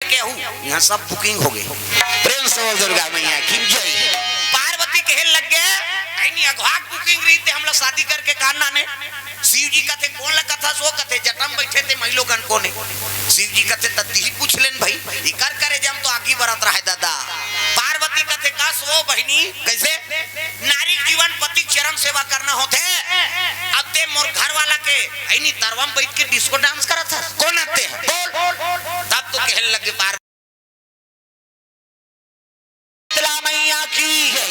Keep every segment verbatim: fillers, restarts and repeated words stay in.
केहू, यहाँ सब booking हो गे। प्रेम से बोल दुर्गा मैया की जय। पार्वती कहे लग गे, "ऐनी अघवा के booking रहिते हमला शादी करके का नाने?" शिव जी कथे, "कोन ला कथस ओ?" कथे, "जटा म बइठे ते मइलोगन कोने?" शिव जी कथे, "त तिही पूछ लेन भई, इकर करे जम तो आगी बरत रहय दादा।" पार्वती कथे, "कस ओ बहिनी, कइसे?" नारी के जीवन पति के चरण सेवा करना होथे। अब ते मोर घर वाला के ऐनी तरवा म बइठ के disco dance करत हस, कोन आते हैं? बोल। तब तो कहन लगे पार शीतला मैया की जय,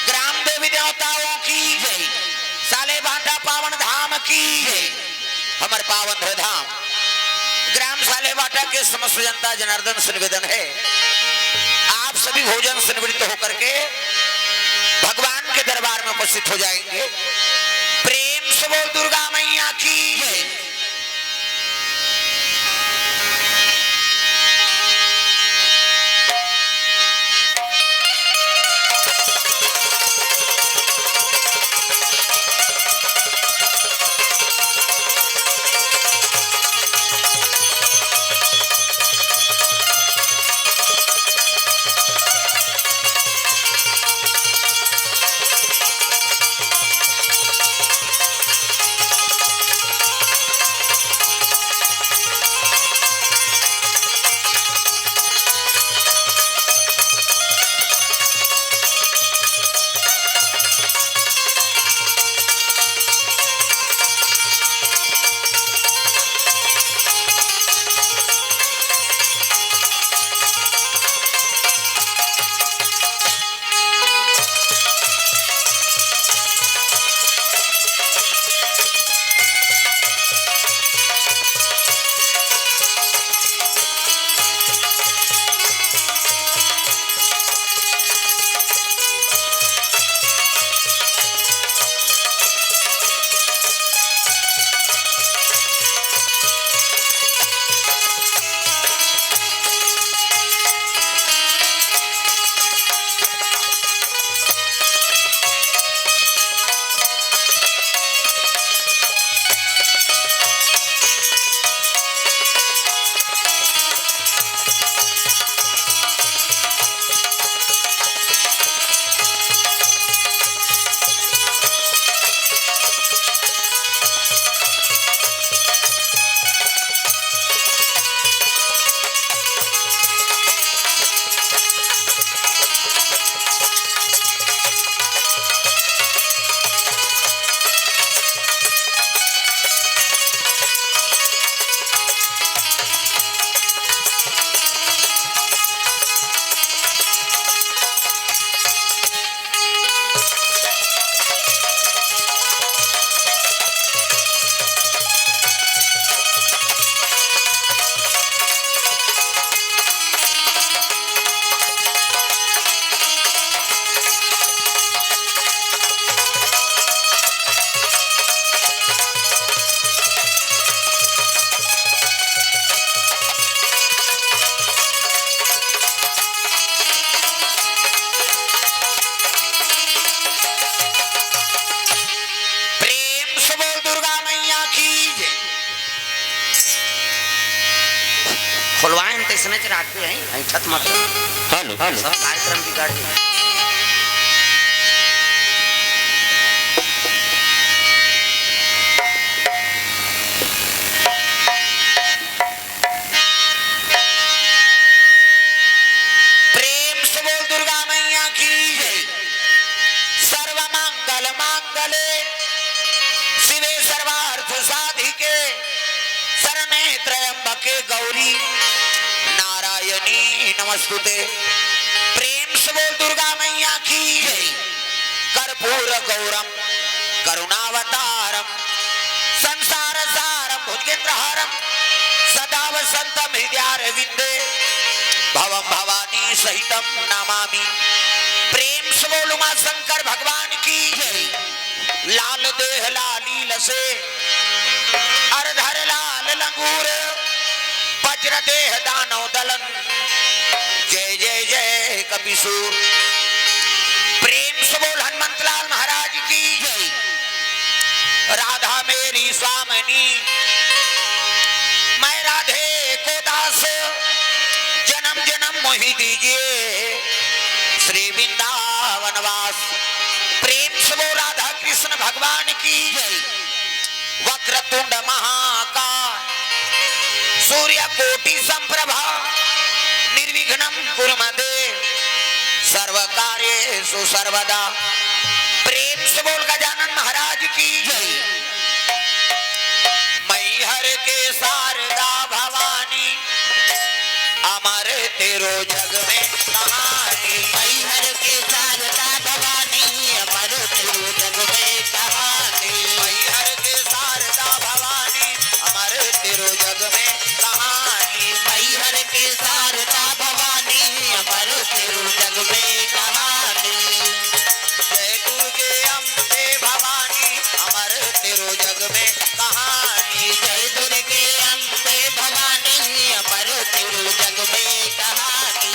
ग्राम देवी देवताओं की जय, सालेभाटा पावन धाम की जय। हमर पावन है धाम। ग्राम सालेभाटा के समस्त जनता जनार्दन से निवेदन है, आप सभी भोजन से निवृत्त होकर के भगवान के दरबार में उपस्थित हो जाएंगे। प्रेम से बोल दुर्गा मैया की जय। प्रेम से बोल दुर्गा मैया की जय। खोलवाए हम तइसने च राखबे, हैं? ऐठत मत। Hello, hello. सब कार्यक्रम बिगाड़ दे। प्रेम से बोल दुर्गा मैया की जय। सर्व मंगल मांगले शिवे सर्वार्थ साधिके शरणे त्र्यंबके गौरी नारायणी नमस्तुते। प्रेम से बोल दुर्गा मैया की जय। कर्पूर गौरम करुणावतारम संसार सारम भुजगेंद्रहारम सदा वसंतम हृदयारविंदे भवम भवानी सहितम नमामि। प्रेम से बोल उमा शंकर भगवान की जय। लाल देह लाली लसे अर धर लाल लंगूर वज्र देह दानव दलन जय जय जय कपिसूर। प्रेम से बोल हनुमंतलाल महाराज की जय। राधा मेरी स्वामिनी, मैं राधे को दास, मोहि दीजिए श्री वृंदावन वास। प्रेम से बोल राधा कृष्ण भगवान की जय। वक्रतुंड महाकाय सूर्य कोटि संप्रभा निर्विघ्नं कुरु मे देव सर्व कार्येषु सर्वदा। प्रेम से बोल गजानन महाराज की जय। मैहर के शारदा भवानी, अमर तेरो जग में कहानी। मैहर के शारदा भवानी, अमर तेरो जग में कहानी। मैहर के शारदा भवानी, अमर तेरो जग में कहानी। मैहर के शारदा भवानी, अमर तेरो जग में कहानी। जय दुर्गे अम्बे भवानी, अमर तेरो जग में कहानी। जय दुर्गे अम्बे भवानी, अमर तेरो जग में कहानी।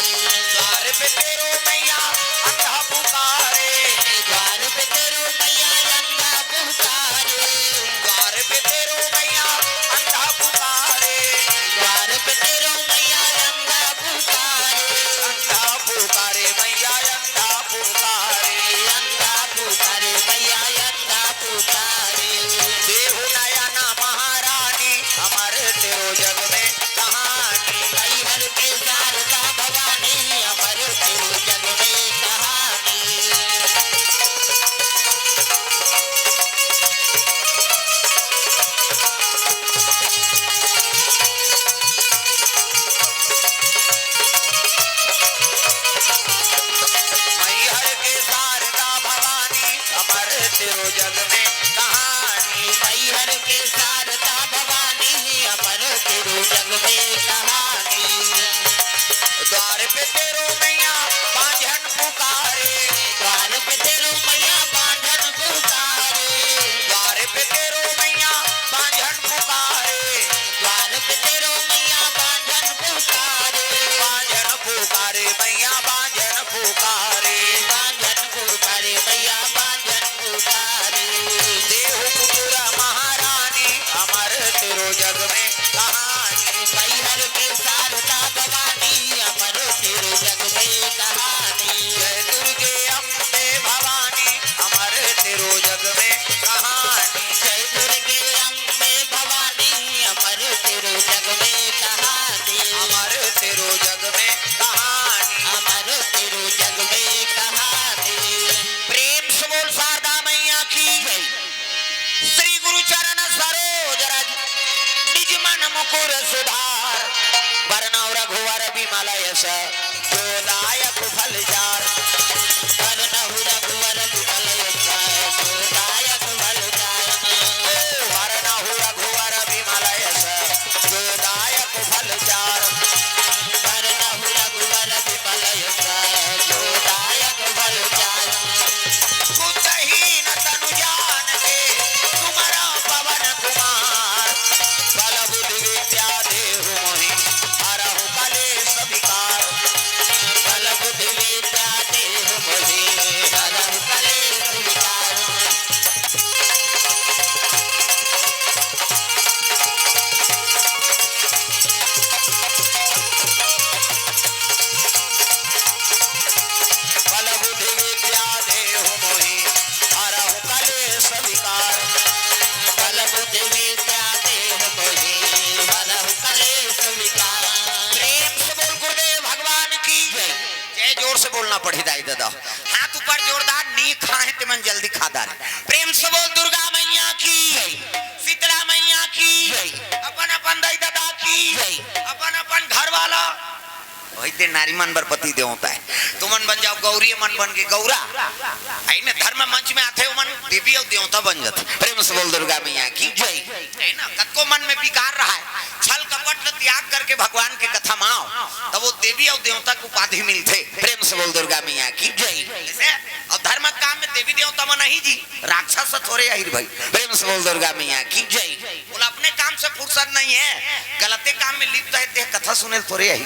द्वार पे तेरो मैया अंधा पुकारे। द्वार पे तेरो मैया अंधा पुकारे। द्वार पे तेरो मैया अंधा पुकारे। द्वार पे तेरो मैया अंधा पुकारे। अंधा पुकारे मैया अंधा पुकारे। अंधा पुकारे मैया अंधा पुकारे। देहु नयना महारानी, अमर तेरो जग में कहानी। मैहर के शारदा भवानी, अमर तेरो जग में कहानी। मैहर के शारदा भवानी, अमर तेरो जग में कहानी। मैहर के शारदा भवानी, अमर तेरो जग में कहानी। द्वार पे तेरो मैया बांझन पुकारे। द्वार पे तेरो मैया बांझन पुकारे। द्वार पे तेरो मैया बांझन पुकारे। द्वार पे तेरो मैया बांझन पुकारे। बांझन पुकारे मैया बांझन पुकारे। बांझन पुकारे मैया बांझन पुकारे। देहु पुतुरा महारानी, अमर तेरो जग में कहानी। मैहर के शारदा भवानी, अमर तेरो जग में कहानी। जय दुर्गे अम्बे भवानी, अमर तेरो जग में कहानी। जय दुर्गे अम्बे भवानी, अमर तेरो जग में कहानी। अमर तेरो जग में कहानी। अमर तेरो जग में कहानी। प्रेम से बोल शारदा मैया की जय। श्री गुरु चरण सरोज रज निज मन मुकुर सुधार। बरनउँ रघुवर विमल यश जो दायक फल चार। बरनउँ रघुवर विमल यश जो दायक फल चार। ओ बरनउँ रघुवर विमल यश जो दायक फल चार। बरनउँ रघुवर विमल यश जो दायक फल चार। बुद्धहीन तनु जान के सुमरउँ पवन कुमार। बल बुद्धि विद्या देहु मोहि हरहु कलेस विकार। बल बुद्धि विद्या देहु मोहि हरहु कलेस विकार। बल बुद्धि विद्या देहु मोहि हरहु कलेस विकार। बल बुद्धि विद्या देहु मोहि हरहु कलेस विकार। प्रेम से बोल गुरुदेव भगवान की जय। जय जोर से बोलना पड़ही दाई ददा। हाथ ऊपर जोरदार, नी खाहे ते मन जल्दी खा डारे। प्रेम से बोल दुर्गा मैया की, शीतला मैया की, अपन अपन दाई ददा की, अपन अपन घर वाला। वही दे नारी मन बर पति देवता हे। तुमन बन जाव गौरी, मन बन के गौरा। अइने धर्म मंच में आथे, ओमन देवी अउ देवता बन जाथे। प्रेम से बोल दुर्गा मैया की जय। हे ना, कतको मन में विकार रहा हे, छल कपट ल त्याग करके भगवान के कथा म आव, तब वो देवी अउ देवता के उपाधि मिलथे। प्रेम से बोल दुर्गा मैया की जय। जैसे अब धर्म काम में देवी देवता मन नहीं जी, राक्षस थोरे आही रे भाई। प्रेम से बोल दुर्गा मैया की जय। बोला, अपने काम से फुर्सत नहीं हे, गलते काम में लिप्त हे, ते कथा सुने ल थोरे आही।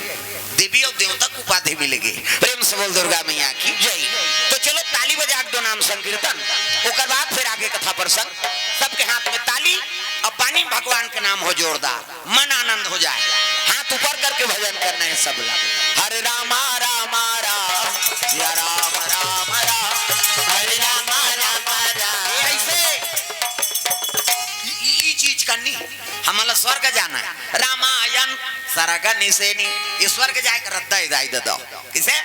देवी अउ देवता के उपाधि मिलेगे। प्रेम से बोल दुर्गा मैया की जय। तो चलो ताली बजा के दो नाम संकीर्तन, ओकर बाद फिर आगे कथा प्रसंग। सबके हाथ में ताली अउ पानी में भगवान के नाम हो जोरदार, मन आनंद हो जाए। हाथ ऊपर करके भजन करना हे सब ला। हर रामा रामा राम, सिया राम राम राम, हरे रामा रामा राम। ये ऐसे, ई, ई, ई चीज करनी, हमला स्वर्ग जाना है। रामायण सरग निसेनी, ये स्वर्ग जाए कर रद्दा इदाई दे दो। किसे?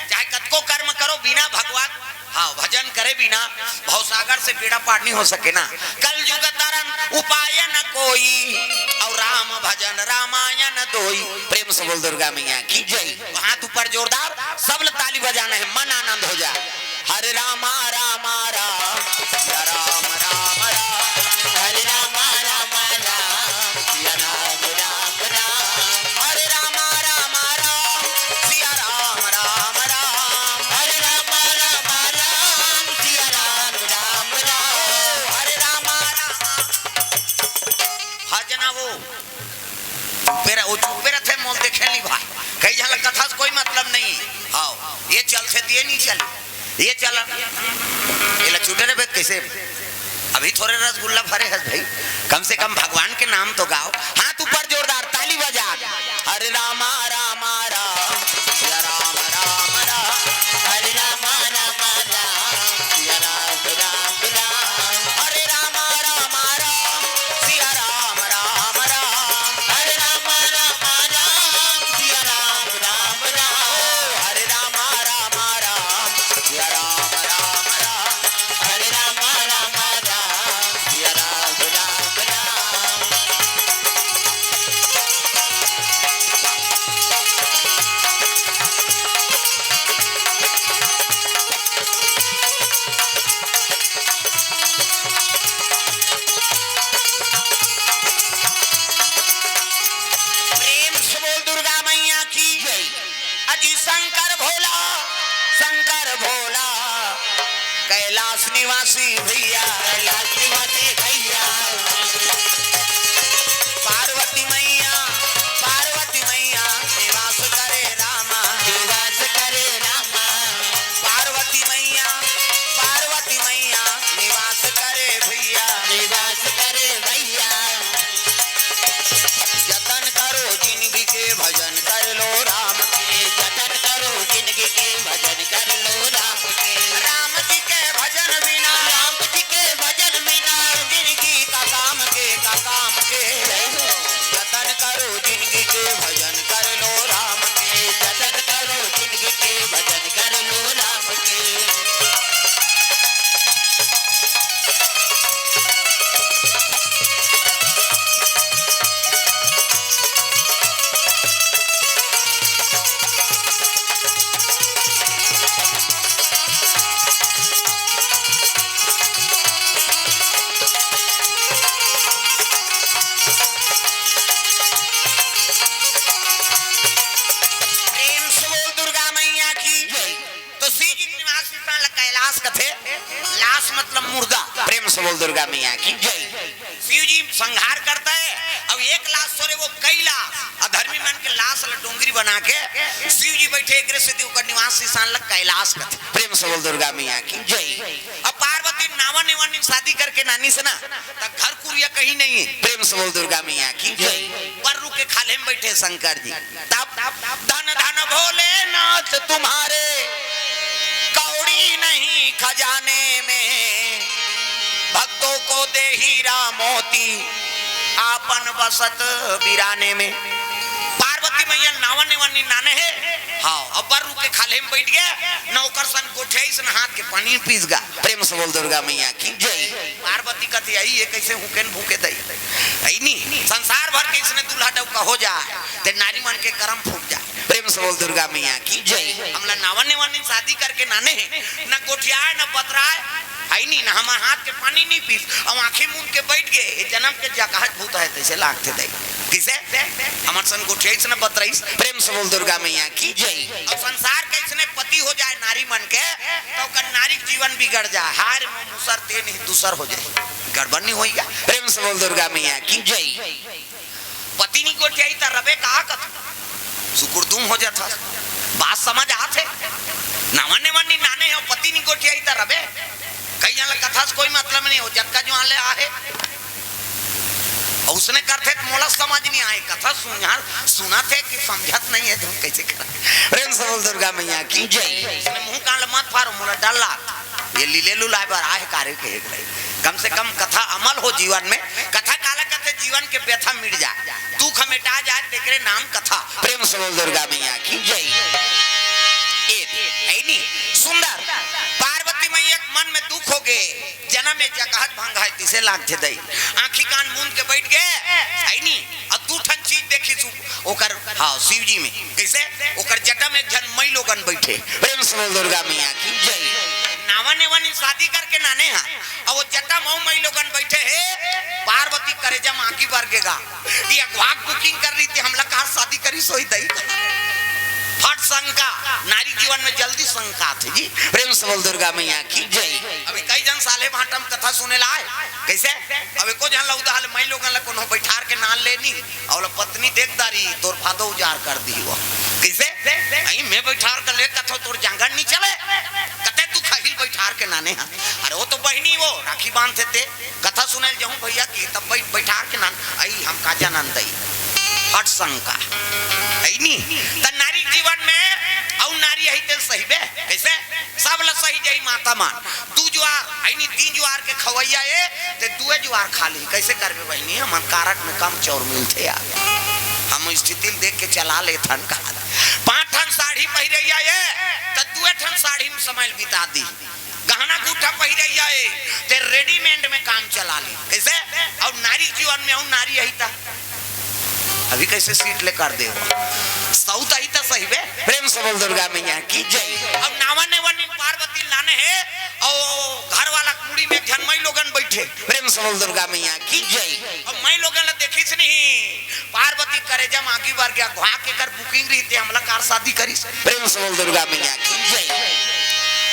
चाहे कतको कर्म करो बिना भगवान, हाँ, भजन करे बिना भवसागर से बेड़ा पार नहीं हो सके ना। कल युग तरन उपाय न कोई, और राम भजन रामायण दोई। प्रेम से बोल दुर्गा मैया की जय। हाथ ऊपर जोरदार, सब लोग ताली बजाना है, मन आनंद हो जाए। हरे रामा रामा राम, सिया राम राम राम, हरे रामा रामा राम, सिया राम राम राम, हरे रामा रामा राम, सिया राम राम राम, हरे रामा रामा राम, सिया राम राम राम, हरे रामा रामा। हाँ जना वो चुप्पे रह, वो चुप्पे रहते मोल देखे नहीं भाई, कई झन ला कथा से कोई मतलब नहीं। हाँ, ये चलथे त ये नहीं चले, ये चला, ये ला छूटे रे बे, कैसे? अभी थोरे रसगुल्ला भरे हस भाई, कम से कम भगवान के नाम तो गाओ। हाथ ऊपर जोरदार ताली बजा। हरे रामा रामा राम, सिया राम राम राम, हरे रामा रामा राम, सिया राम राम राम, हरे रामा रामा राम, सिया राम राम राम, हरे रामा रामा राम, सिया राम राम राम, हरे रामा रामा राम, सिया राम राम राम, हरे रामा रामा राम, सिया राम राम राम। प्रेम से बोल दुर्गा मैया की जय। अजी शंकर भोला, शंकर भोला, कैलाश निवासी भैया, कैलाश निवासी भैया। पार्वती मैया, पार्वती मैया, निवास करे रामा, निवास करे रामा। पार्वती मैया, पार्वती मैया, निवास करे भैया, निवास करे भैया। जतन करो जिनगी के भजन कर लो राम के, जतन करो जिनगी के भजन कर लो राम के। राम जी के भजन बिना, राम जी के भजन बिना, जिनगी का काम के, का काम के। जतन करो जिनगी के भजन कर लो राम के, जतन करो जिनगी के भजन कर लो राम के। प्रेम से बोल दुर्गा मैया की जय। तो शिव जी के निवास स्थान ला कैलाश कथे। लाश मतलब मुर्दा। प्रेम से बोल दुर्गा मैया की जय। शिव जी संहार करता है। अब एक लाश छोड़े, वो कई लाश अधर्मी मन के लाश ला डोंगरी बना के शिव जी बैठे, एकरे सेती ओकर निवास स्थान ला कैलाश कथे। प्रेम से बोल दुर्गा मैया की जय। अब पार्वती नावा नेवानी शादी करके नानी से ना, त घर कुरिया कहीं नहीं है। प्रेम से बोल दुर्गा मैया की जय। पर रुके खाले में बैठे शंकर जी। तब धन धन भोलेनाथ तुम्हारे, कौड़ी नहीं खजाने में, भक्तों को दे हीरा मोती, आपन बसत बिराने में। पार्वती मैया नावा नेवानी नाने हे। हाँ, अब बर रुके खाले में बैठ गया, न ओकर सन गोठियाइस न हाथ के पानी पीस गा। प्रेम से बोल दुर्गा मैया की जय। पार्वती कथे आई, ये कैसे हुकेन भूखे दई? आई नी, संसार भर के इसने दूल्हा डौका हो जाए, ते नारी मन के करम फूट जाए। प्रेम से बोल दुर्गा मैया की जय। हमला नावा नेवानी शादी करके नाने हे, न गोठियाए, न बतराए, है नी, न हमर हाथ के पानी नहीं पीस, अब आंखें मूंद के बैठ गए, ये जन्म के जकहत भूत है, तैसे लागथे दई। किसे? हमर सन गोठियाइस न बतराइस। प्रेम से बोल दुर्गा मैया की जय। अब संसार के इसने पति हो जाए नारी मन के, तो ओकर नारी के जीवन बिगड़ जाए। हार में मुसर ते नहीं दूसर हो जाए, गड़बड़ नहीं होई क्या? प्रेम से बोल दुर्गा मैया की जय। पति नी गोठियाई त रबे का कथू? सुकुरदुम हो जाथस। बात समझ आथे? नावा नेवानी नाने हो, पति नी गोठियाई त रबे। कई झन ला कथा से कोई मतलब नहीं हो, जतका जुआन ले आहे। अउ उसने करथे त मोला समझ नहीं आए, कथा सुनहर सुनत हे कि समझत नहीं है, तो हम कैसे करा? प्रेम बोल दुर्गा मैया की जय। इसने मुंह कान ल मत फारो, मोला डर लाग। ये लीले लुलाए बर आहे कारे के हेक रही। कम से कम कथा अमल हो जीवन में। कथा काला कथे जीवन के व्यथा मिट जाए, दुख मेटा जाए, तेकरे नाम कथा। प्रेम से बोल दुर्गा मैया की जय। ए, है नी? सुंदर। पार्वती मैया के मन में दुख हो गे, जन्म में जगहत भंग है, तिसे लागथे दई। आंखी कान मूंद के बैठ गे, है नी? अब दू ठन चीज देखिस उ-, ओकर, हाँ, शिव जी में। कैसे? ओकर जटा में एक झन मई लोगन बैठे। प्रेम से बोल दुर्गा मैया की जय। नावा नेवा नी शादी करके नाने हा। अब वो जटा मऊ मई लोगन बैठे हे, पार्वती करेजा में आगी बर गे गा। ये अगवा के booking कर रही थी, हमला कहा शादी करी सोई दई। फट शंका, नारी जीवन में जल्दी शंका आथे जी। प्रेम से बोल दुर्गा मैया की जय। अभी कई झन साले भांटा में कथा सुने ला आए। कैसे? अब एको झन लउदा हल मई लोगन ला कोनो बैठार के नान लेनी, अउ ला पत्नी देख दारी, तोर भादो उजार कर दी वो। कैसे? आई मैं बैठार के ले कथो तोर जांगर नी चले, कते तू खहिल बैठार के नाने हा। अरे वो तो बहिनी वो, राखी बांधथे ते, कथा सुने ल जहूं भैया की, तब बैठ, बैठार के नान, आई हम का जानन दई। फट शंका। आई नी? त नारी जीवन में, अउ नारी अही तेल सही बे, कैसे? सब ला सही जाही माता मन। दू जुआर, आई नी, तीन जुआर के खवैया ए, ते दुए जुआर खा ली। कैसे करबे बहिनी? हमन कारट में कम चाउर मिलथे यार। हम स्थिति ल देख के चला लेथन कहा। पांच ठन साड़ी पहिरैया ए, त दुए ठन साड़ी में समय ल बिता दी। गहना गूठा पहिरैया ए, ते readymade में काम चला ली। कैसे? अउ नारी जीवन में, अउ नारी अही त अभी कैसे सीट ले कर दे वो? सौत अही त सही बे। प्रेम से बोल दुर्गा मैया की जय। अब नावा नेवा नीन पार्वती लाने हे, अउ घर वाला मुड़ी में एक झन मई लोगन बैठे। प्रेम से बोल दुर्गा मैया की जय। अब मई लोगन ला देखिस नहीं, पार्वती करेजा में आगी बर गे, घुआ के कर booking रही ते हमला कार शादी करिस। प्रेम से बोल दुर्गा मैया की जय।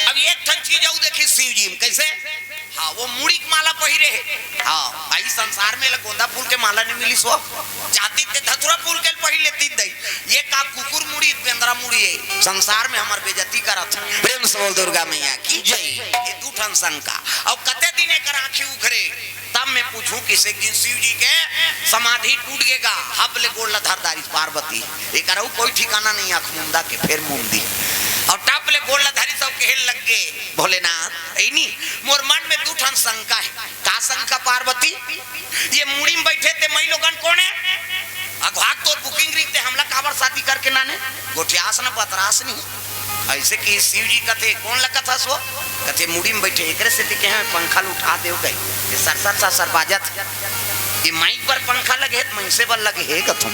अब एक ठन चीज अउ देखिस शिव जी में, कैसे? हाँ, वो मुड़ी के माला पहिरे हे। हाँ, भाई, संसार में ला गोंदा फूल के माला नहीं मिलिस वो। चाहती ते धतुरा फूल के पहिर लेती दई। ये का कुकुर मुड़ी, बेंदरा मुड़ी हे। संसार में हमर बेइज्जती करत हे। प्रेम से बोल दुर्गा मैया की जय। ये दू ठन शंका। अउ कते दिन एकर आँखी उघरे? तब मैं पूछूं किसे, एक दिन शिव जी के समाधि टूट गे गा, हब ले गोड़ ला धर दारिस पार्वती। एकर अउ कोई ठिकाना नहीं, आँख मुंदा के फेर मुंदी। अउ टप ले गोड़ ला धरिस अउ कहे लग गे, भोलेनाथ, ऐनी मोर मन में दू ठन शंका हे। का शंका पार्वती? ये मुड़ी में बैठे ते मई लोगन कोन हे? अघवाक तोर booking रही ते हमला काबर शादी करके नाने? गोठियास न पतरास नहीं। ऐसे कि शिव जी कथे, कोन ला कथस वो? कथे मुड़ी में बैठे, एकरे सेती कहे पंखा ल उठा देव कहे, ये सर सर सर सर बाजत। ये माइक पर पंखा लगे हे, त मइसे बर लगे हे कथों।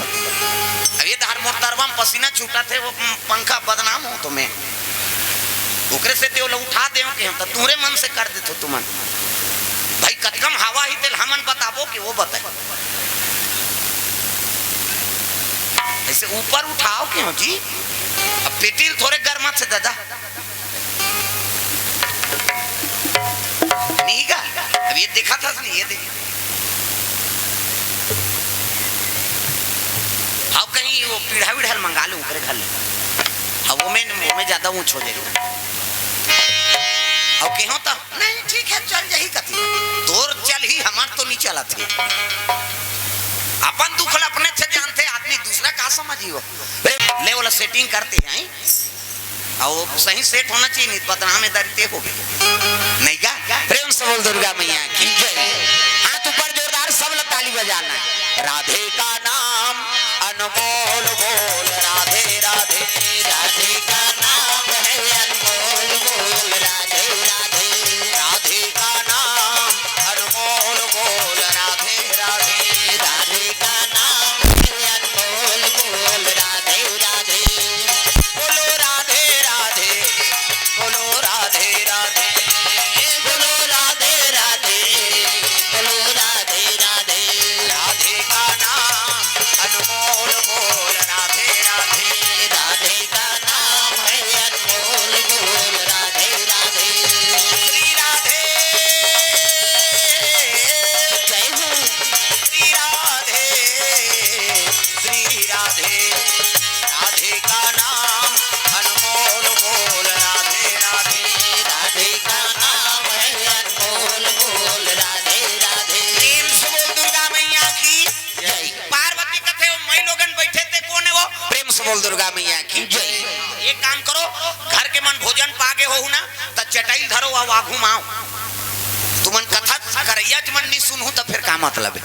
अब ये धार मोर तरवा में पसीना छूटत हे, वो पंखा बदनाम हो तुम्हें। ओकरे सेती ओला उठा देव के हम, त तुहरे मन से कर देथो तुमन। भाई, कतकम हवा ही तेल हमन बताबो कि वो बताई। ऐसे ऊपर उठाव के हो जी। अब पेटी ल थोरे गरमाथे दादा। नहीं का? अब ये देखाथस नहीं, ये देख। अब कहीं वो पीढ़ा वीढ़ा ल मंगा लूं ओकरे घर ले। अब वो में, वो में ज्यादा ऊंच हो जाए। अब कहो तो, "नहीं, ठीक है, चल जाही," कथी। तोर चलही, हमर तो नहीं चलत हे। अपन दुख ल अपने से जानथे आदमी, दूसरा का समझी वो। ले, ओला setting करते हैं, अउ सही set होना चाहिए, नहीं तो बदनाम दारी ते हो गए। नहीं का? प्रेम से बोल दुर्गा मैया की जय। हाथ ऊपर जोरदार, सब लोग ताली बजाना। राधे का नाम अनमोल बोल, राधे राधे। राधे का नाम है अनमोल बोल, राधे राधे। राधे का नाम अनमोल बोल, राधे राधे। राधे का नाम है अनमोल बोल, राधे राधे। बोलो राधे राधे, बोलो राधे राधे, बोलो राधे राधे, बोलो राधे राधे। राधे का नाम अनमोल बोल, राधे राधे। राधे का करो, घर के मन भोजन पागे होहू ना, त चटई धरो अउ आघू म आओ। तुमन कथा करइया च मन नी सुनहू, त फेर का मतलब हे?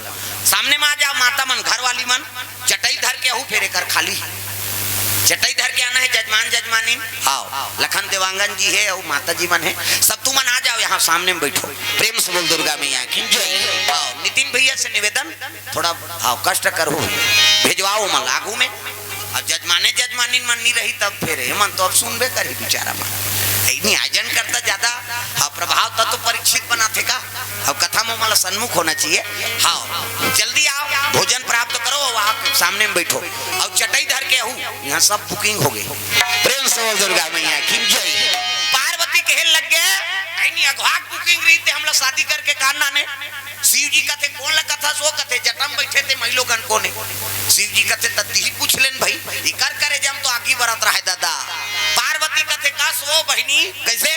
सामने म आ जाओ, माता मन, घर वाली मन, चटई धर के आहू, फेर एकर खाली चटई धर के आना हे, जजमान जजमानी। हाव, लखन देवांगन जी हे अउ माता जी मन हे, सब तुमन आ जाओ, यहाँ सामने म बइठो। प्रेम से बोल दुर्गा मैया की जय। हाव, नितिन भैया से निवेदन, थोड़ा, हाव, कष्ट करहू, भेजवाओ मन आघू में। अब जजमाने जजमानिन मन नी रही, तब फेर एमन तो अब सुनबे करही बिचारा मन। अइनी आयोजन करता ज्यादा, हाव, प्रभाव तत्व परीक्षित बनाथे का? अब कथा में ओमन ला सन्मुख होना चाहिए। हाव, जल्दी आओ, भोजन प्राप्त करो, वहाँ सामने में बइठो, अउ चटई धर के आहू, यहाँ सब booking हो गे। प्रेम से बोल दुर्गा मैया की जय। पार्वती कहे लग गे, "अइनी अघवा के booking रहिते, हमला शादी करके का नाने?" शिव जी कथे, "कोन ला कथस ओ?" कथे, "जटा म बइठे ते मइलोगन कोन ए?" शिव जी कथे, "त तिही पूछ लेन भई, इकर करेजा म तो आगी बरत रहय ददा।" पार्वती कथे, "कस ओ बहिनी, कइसे?"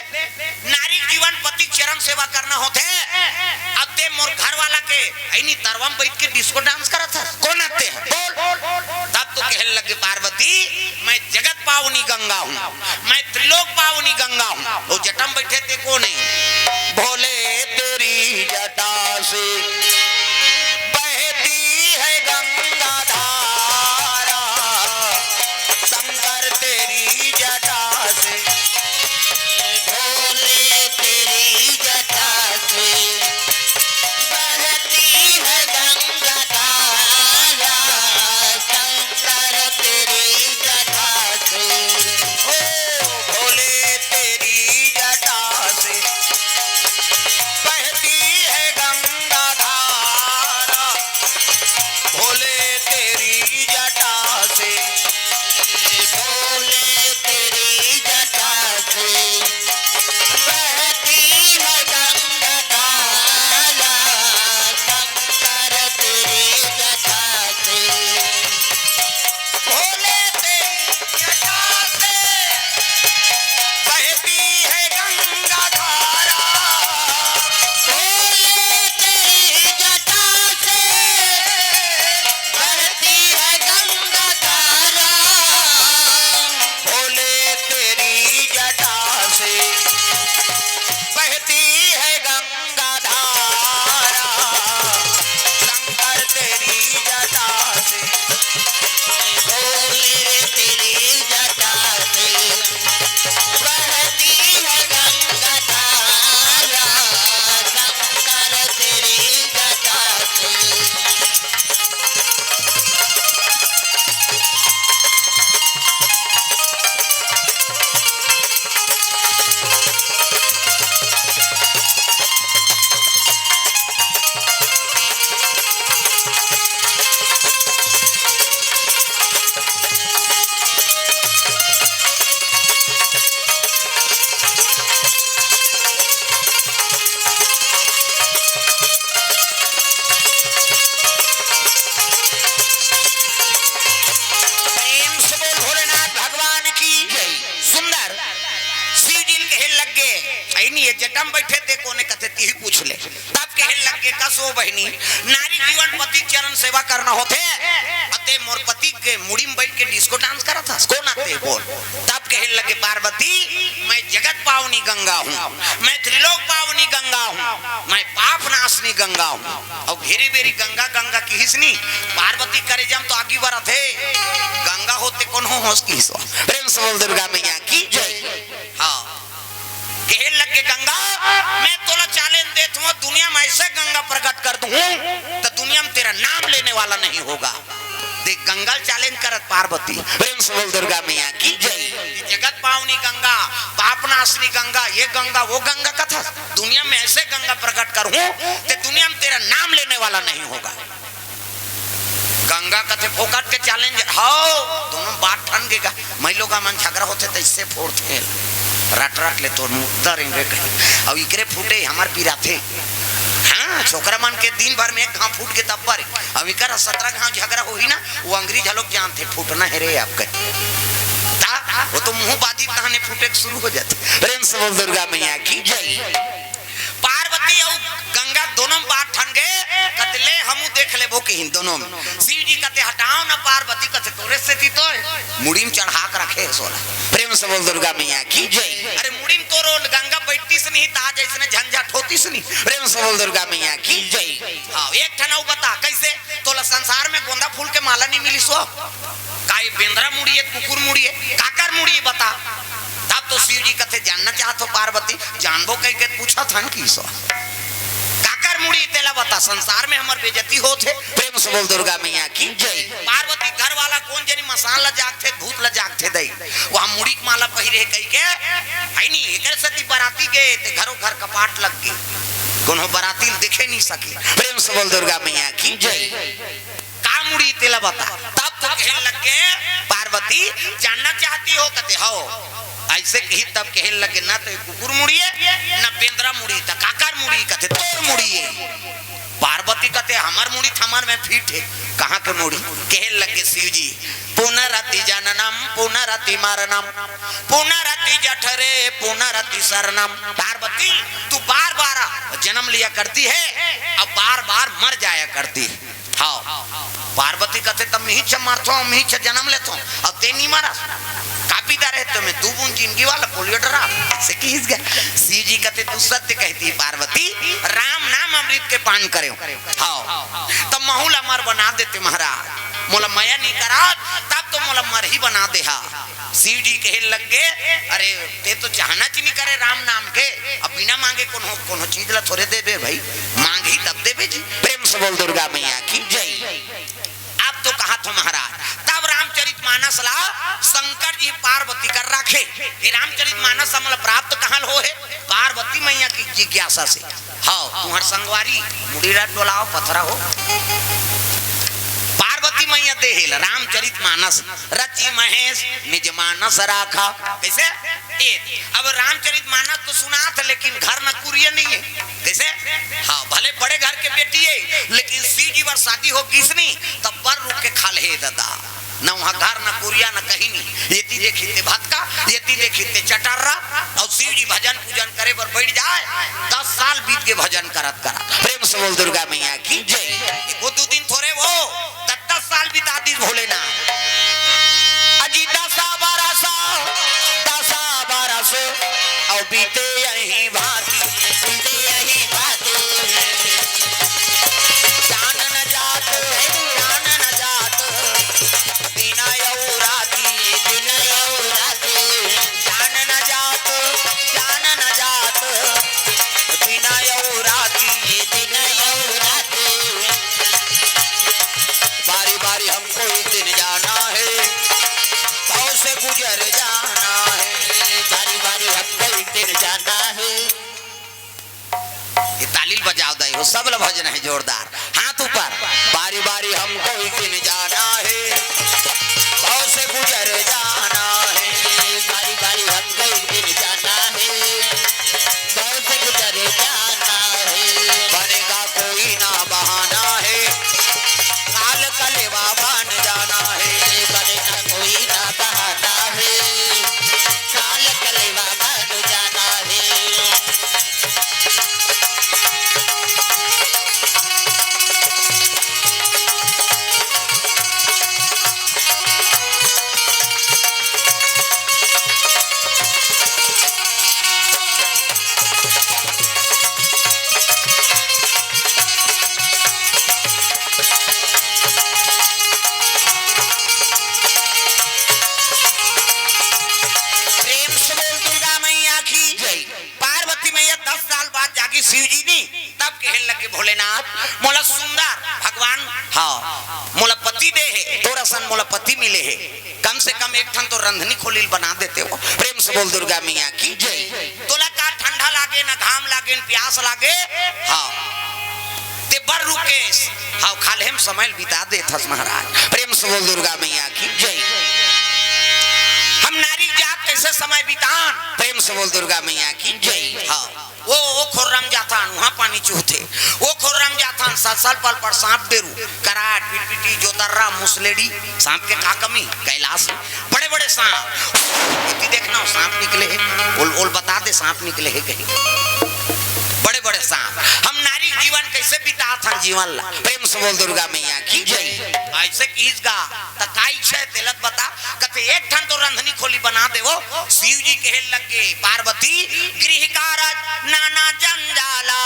"नारी के जीवन पति के चरण सेवा करना होथे, अब ते मोर घर वाला के अइनी तरवा म बइठ के disco dance करत हस, कोन आते हैं, बोल।" तब तो कहे लगे पार्वती, "मैं जगत पावनी गंगा हूँ, मैं त्रिलोक पावनी गंगा हूँ।" ओ जटा म बइठे ते कोन ए? भोले तेरी जटा से बहती है गंगा धारा, शंकर तेरी जटा से, भोले तेरी जटा से बहती है गंगा धारा, शंकर तेरी जटा से, ओ भोले तेरी जटा से बहती है गंगा धारा, भोले तेरी जटा से, भोले तेरी जटा से बहती है गंगा धारा, शंकर तेरी जटा से, भोले तेरी जटा से बहती है गंगा धारा, भोले तेरी जटा से बहती है गंगा धारा, भोले तेरी जटा से बहती है गंगा धारा, शंकर तेरी जटा से, भोले तेरी जटा से बहती है गंगा धारा, शंकर तेरी जटा से। प्रेम से बोल भोलेनाथ भगवान की जय। सुंदर शिव जी ल कहे लग गे, "अइनी ए जटा म बइठे ते कोन ए?" कथे, "तिही पूछ ले।" तब कहे लग गे, "कस ओ बहिनी, नारी जीवन पति चरण सेवा करना होथे, अते मोर पति के मुड़ी म बइठ के disco dance करत हस, कोन आते बोल?" तब कहे लगे पार्वती, "मैं जगत पावनी गंगा हूँ, मैं त्रिलोक पावनी गंगा हूँ, मैं पाप नाशनी गंगा हूँ।" अउ घेरी बेरी गंगा गंगा किहिस नी, पार्वती करेजा म तो आगी बरत हे, "गंगा होते कोन हो होस?" किहिस। प्रेम से बोल दुर्गा मैया की जय। हाँ, कहे लग गे, "गंगा, मैं तोला challenge देत हूँ, दुनिया में ऐसे गंगा प्रकट कर दूँ, तो दुनिया में तेरा नाम लेने वाला नहीं होगा।" देख, गंगा ल challenge करत पार्वती। प्रेम से बोल दुर्गा मैया की जय। जगत पावनी गंगा, पाप नाशनी गंगा, ये गंगा, वो गंगा कथा, दुनिया में ऐसे गंगा प्रकट करूँ, तो दुनिया में तेरा नाम लेने वाला नहीं होगा। गंगा कथे फोकट के challenge, हाव, दोनों बात ठन गे गा। मइलोगन मन झगरा होथे त इससे फोड़थे, रट रट ले तोर मुद्दा रेंगे कहीं। अउ इकरे फूटे हमर पिराथे। हाँ, छोकरा मन के दिन भर में एक घाव फूट के तब्बर। अउ इकर सतरा घाव झगरा होही ना, वो अंगरी झलोक जानथे, फूटना हे रे आप कहीं। ता, वो तो मुंह बाजी तहने फूटे के शुरू हो जाथे। प्रेम से बोल दुर्गा मैया की जय। पार्वती अउ गंगा दोनों बात ठन गे, कथे ले हमू देख लेबो किहिन दोनों। शिव जी कथे हटाओ ना पार्वती, कथे तोरे सेती तो मुड़ी म चढ़ा के रखे हे सोला। प्रेम प्रेम से बोल दुर्गा मैया की जय। अरे मुड़ी में तोरो गंगा बैठतीस नहीं, त आज अइसने झंझट होतीस नहीं। प्रेम से बोल दुर्गा मैया की जय। हाँ, एक ठन अउ बता, कइसे तोला संसार में गोंदा फूल के माला नहीं मिलिस हो? का ये बेंदरा मुड़ी हे, कुकुर मुड़ी हे, काकर मुड़ी हे बता? तब तो शिव जी कथे, "जानना चाहत हो पार्वती?" "जानबो कहिके पूछत हन कि सो काकर मुड़ी, तेला बता, संसार में हमर बेइज्जती होत हे।" प्रेम से बोल दुर्गा मैया की जय। पार्वती घर वाला कोन जनी मसान ल जागथे, भूत ल जागथे दई, वहाँ मुड़ी के माला पहिरे हे कहिके, है नी, एकर सेती बराती गे ते घरो घर कपाट लग गे, कोनो बराती ल देखे नहीं सके। प्रेम से बोल दुर्गा मैया की जय। का मुड़ी तेला बता। तब तो कहे लग गे, "पार्वती, जानना चाहती हो?" कथे, "हव।" अइसे कही तब कहे लग गे, "ना तो ये कुकुर मुड़ी हे, ना बेंदरा मुड़ी, त काकर मुड़ी?" कथे, "तोर मुड़ी हे।" पार्वती कथे, "हमर मुड़ी त हमर में फिट हे, कहाँ के मुड़ी?" कहे लग गे शिव जी, "पुनरपि जननम पुनरपि मरणम, पुनरपि जठरे पुनरपि शयनम।" पार्वती, तू बार बार जन्म लिया करती है, अब बार बार मर जाया करती है। हाँ, पार्वती कथे, "तब मिहिच मरथो, मिहिच जन्म लेथो, अउ ते नी मरस? कापी दा रहे तो मैं दू बूंद जिंदगी वाला पोलियो ड्राप से किहिस गा।" शिव जी कथे, "तू सत्य कहती पार्वती, राम नाम अमृत के पान करे।" हाँ, तब महू ला मर बना देते महाराज, मोला मया नी करात, तब तो मोला मर ही बना दे हा। शिव जी कहे लग गे, "अरे, ते तो चाहना च नी करे राम नाम के, अब बिना मांगे कोनो, कोनो चीज ला थोरे देबे भाई, मांगही तब देबे जी।" प्रेम से बोल दुर्गा मैया की जय। अब तो कहा थो महाराज, तब रामचरित मानस ला शंकर जी पार्वती कर राखे कि रामचरित मानस हमला प्राप्त कहाँ ले होहे? पार्वती मैया की जिज्ञासा से। हव, तुंहर संगवारी मुड़ी ला डोलाव पथरा हो। पार्वती मैया देहे ल रामचरित मानस, रचि महेश निज मानस राखा। कइसे? ए, अब रामचरित मानस तो सुनात हे, लेकिन घर न कुरिया नहीं हे। कइसे? हाँ, भले बड़े घर के बेटी हे, लेकिन शिव जी बर शादी हो गिस नहीं, तब बर रुख के खा ले हे दादा। न वहाँ घर, न कुरिया, न कहीं नहीं। एती देखी ते भतका, एती देखी ते चटर्रा, अउ शिव जी भजन पूजन करे बर बैठ जाय, दस साल बीत गे भजन करत करत। प्रेम से बोल दुर्गा मैया की जय। वो दू दिन थोरे वो, दस दस साल बिता दिस भोलेनाथ। अजी दसा बरस, दसा बरस, अउ बीते यही भांति, बीते यही भांति। जान न जात, जान न जात, दिन अउ राति, दिन अउ राति। जान न जात, जान न जात, दिन अउ राति, दिन अउ राति। बारी बारी हमको एक दिन जाना है, भव से गुजर जाना है। बारी बारी हमको एक दिन जाना है। ये ताली ल बजाव दाई हो, सब ल भजन हे जोरदार। हाथ ऊपर। बारी बारी हमको एक दिन जाना है, भव से गुजर जाना है। बारी बारी हमको एक दिन जाना है, भव से गुजर जाना है। बनेगा कोई ना बहाना है, काल कलेवा बन जाना है। बनेगा कोई ना बहाना है, काल कलेवा बन जाना है। प्रेम से बोल दुर्गा मैया की जय। पार्वती मैया दस साल बाद जागी शिव जी नी, तब कहे लगे, "भोलेनाथ, मोला सुंदर भगवान, हाँ, मोला पति दे हे, तोर असन मोला पति मिले हे, कम से कम एक ठन तो रंधनी खोली ल बना देते हो।" प्रेम से बोल दुर्गा मैया की जय। तोला का ठंडा लागे, ना घाम लागे, ना प्यास लागे, हाँ, ते बर रुख के, हाँ, खाल्हे म समय ल बिता देथस महाराज। प्रेम से बोल दुर्गा मैया की जय। हम नारी जात कइसे समय बितान? प्रेम से बोल दुर्गा मैया की जय। हाँ। वो, वो खोर्रा म जाथन, वहाँ पानी चुहथे। वो खोर्रा म जाथन, सलसल पलपल सांप डेरू, कराट, पिटपिटी, जोतर्रा, मुसलेड़ी, सांप के का कमी? कैलाश में बड़े-बड़े सांप। एती देखना, वो सांप निकले हे, ओल, ओल बता दे, सांप निकले हे कहीं। बड़े-बड़े परेशान। हम नारी जीवन कैसे बितात हन जीवन ला? प्रेम से बोल दुर्गा मैया की जय। ऐसे किहिस गा, त काई छे तेलत बता, कथे एक ठन तो रंधनी खोली बना देवो। शिव जी कहे लगे, पार्वती गृह कारज नाना जंजाला,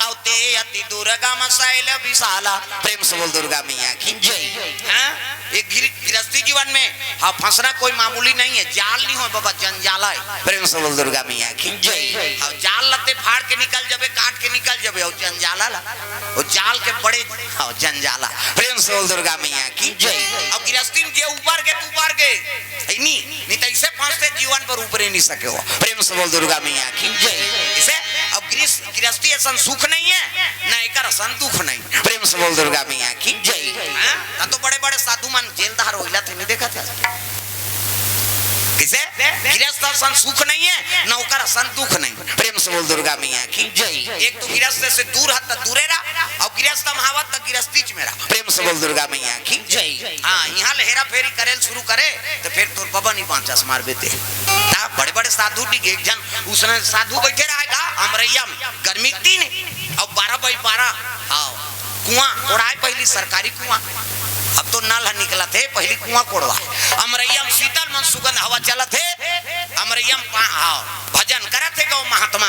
अउ ते अति दुर्गम शैल विशाला। प्रेम से बोल दुर्गा मैया की जय। हाँ? ये गिर-, गृहस्थी जीवन में, हाँ, फंसना कोई मामूली नहीं है। जाल नहीं हो बाबा, जंजाला है। प्रेम से बोल दुर्गा मैया की जय। हाँ, जाल लते फाड़ के निकल जबे, काट के निकल जबे, और जंजाला ला, वो जाल के बड़े, हाँ, जंजाला। प्रेम से बोल दुर्गा मैया की जय। अब गृहस्थी में जे उबर गे, तू उबर गे, है नी, नहीं तो ऐसे फंसते जीवन पर उबरे नहीं सके हो। प्रेम से बोल दुर्गा मैया की जय। इसे अब गृहस्थ गृहस्थी असन सुख नहीं है, ना एकर असन दुख नहीं। प्रेम से बोल दुर्गा मैया की जय। हाँ? ना तो बड़े बड़े साधु मन जेल दहार होइला थे, नहीं देखा था? किसे? गृहस्थ असन सुख नहीं है, ना ओकर असन दुख नहीं। प्रेम से बोल दुर्गा मैया की जय। एक तो गृहस्थ से दूर हत त दूरे रहा, और गृहस्थ में आवत त गृहस्थी च में रहा। प्रेम से बोल दुर्गा मैया की जय। हाँ, यहाँ ले हेरा फेरी करेल शुरू करे, तो फिर तोर बबा नहीं बांचस, मार बेटे। ता बड़े बड़े साधु डिगे, एक झन उसने साधु बैठे रहेगा अमरैया में, गर्मी के दिन, और बारह बाई बारह, हाँ, कुआं कोड़ाए, पहली सरकारी कुआं, अब तो नल ह निकलत हे, पहली कुआं कोड़वाए। अमरैया में शीतल मन सुगंध हवा चलत हे, अमरैया में पा-, हाँ, भजन करत हे गौ महात्मा।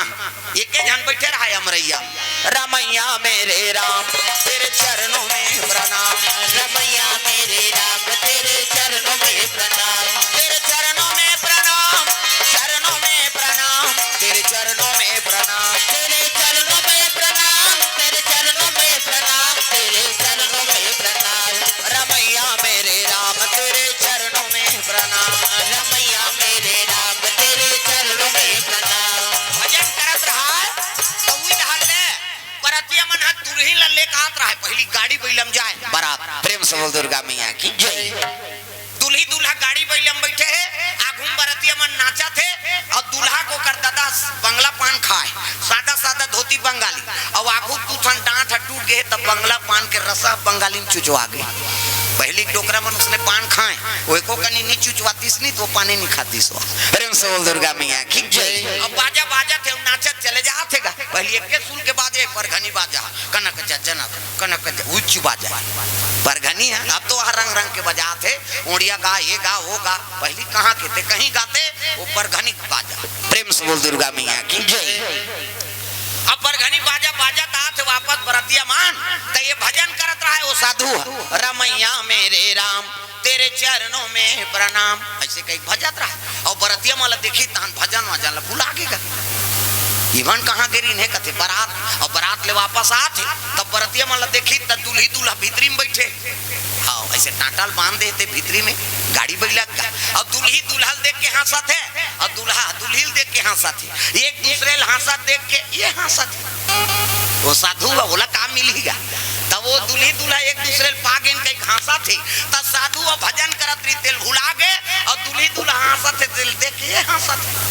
एके झन बैठे रहा अमरैया। रमैया मेरे राम, तेरे चरणों में प्रणाम। रमैया मेरे राम, तेरे चरणों में प्रणाम। तेरे चरणों में प्रणाम, चरणों में प्रणाम, तेरे चरणों में प्रणाम। तेरे चरणों में प्रणाम, तेरे चरणों में प्रणाम, तेरे चरणों में प्रणाम। रमैया मेरे राम, तेरे चरणों में प्रणाम। रमैया मेरे राम, तेरे चरणों में प्रणाम। भजन करत रहा, तो उही रहल ले, बरतिया मन ह दुल्हिन ल लेके आत रहा, पहली गाड़ी बैलम जाए। बारात, प्रेम से बोल दुर्गा मैया की जय। दुल्ही दूल्हा गाड़ी बैलम बैठे हे, आगू में बरतिया मन नाचत हे, और दूल्हा के ओकर ददा बंगला पान खाए, सादा सादा धोती बंगाली, और आगू दू ठन डांठ ह टूट गे हे, तब बंगला पान के रसा बंगाली में चुचवा गे। पहली डोकरा मन उसने पान खाए, वो एको कनी नहीं चुचवातीस नहीं, तो वो पानी नहीं खातीस हो। प्रेम से बोल दुर्गा मैया की जय। अब बाजा बाजत हे, नाचत चले जात हे गा। पहली एक के सुन के बाजे, परघनी बाजा, कनक जजनक, कनक ज-, उच्च बाजा। परघनी है, अब तो वह रंग रंग के बजात हे, ओड़िया गा, ये गा, वो गा। पहली कहाँ के थे, कहीं गाते, वो परघनी बाजा। प्रेम से बोल दुर्गा मैया की जय। अब परघनी बाजा बाजत आत हे वापस बरतिया मन, त ये भजन करत रहा है वो साधु ह, रमैया मेरे राम, तेरे चरणों में प्रणाम, ऐसे कही भजत रहा। और बरतिया मन ल देखी, तहन भजन वजन ल भुला गे गा। इवन कहाँ गे रिन हे कथे बरात, और बरात ले वापस आत हे, तब बरतिया मन ल देखी, त दुल्ही दूल्हा भीतरी में बैठे। हाँ, ऐसे टांटा ल बांध देते भीतरी में, गाड़ी बैला का। और दुल्ही दूल्हा ल देख के हंसत हे, और दूल्हा दुल्ही ल देख के हंसत हे, एक दूसरे ल हंसत देख के ये हंसत हे। वो साधु ह, ओला का मिलही गा? तब वो दुल्ही दूल्हा एक दूसरे ल पा गेन कही हंसत हे, तब साधु ह भजन करत रही, तेल भुला गे, और दुल्ही दूल्हा हंसत हे, तेल देख के ये हंसत हे।